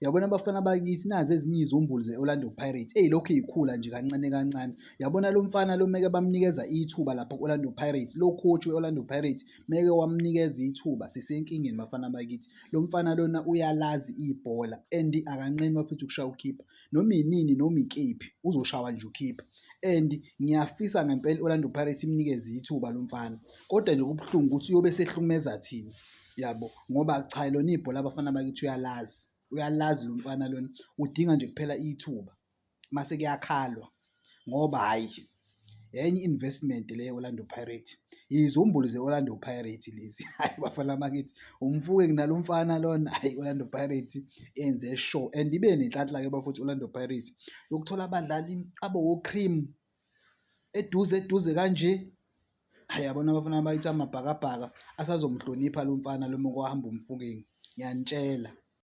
Uyabona abafana bakithi nazi ezinye izumbulu ze-Orlando Pirates ey'lokhu y'khula nje kancane kancane. Uyabona lo mfana lo meke bamnikeza ithuba lapha ku-Orlando Pirates, lo coach we-Orlando Pirates meke wamnikeza ithuba sisenkingeni bafana bakithi. Lo mfana lona uyalazi ibhola and akanqeni bafethu ukushaya ukhipha noma inini noma ikephi uzoshawa nje ukhipha and ngiyafisa ngempela i-Orlando Pirates imnikeze ithuba lo mfana kodwa nje kubuhlungu ukuthi uyobe esehlukumeza thina yabo ngoba cha lona ibhola abafana bakithi uyalazi uyalazi lo mfana lona udinga nje kuphela ithuba mase kuyakhalwa ngoba hhayi enye i-investment le Orlando Pirates izumbulu ze-Orlando Pirates lezi hayi bafana bakithi umfuke nalo mfana lona hayi Orlando Pirates yenze sure and ibe nenhlanhla-ke bafowethu Orlando Pirates yokuthola abadlali abawo-cream eduze eduze kanje. Hhayi yabona abafana bakithi amabhakabhaka asazomhlonipha lo mfana lo uma kuhamba uMofokeng, ngiyanitshela.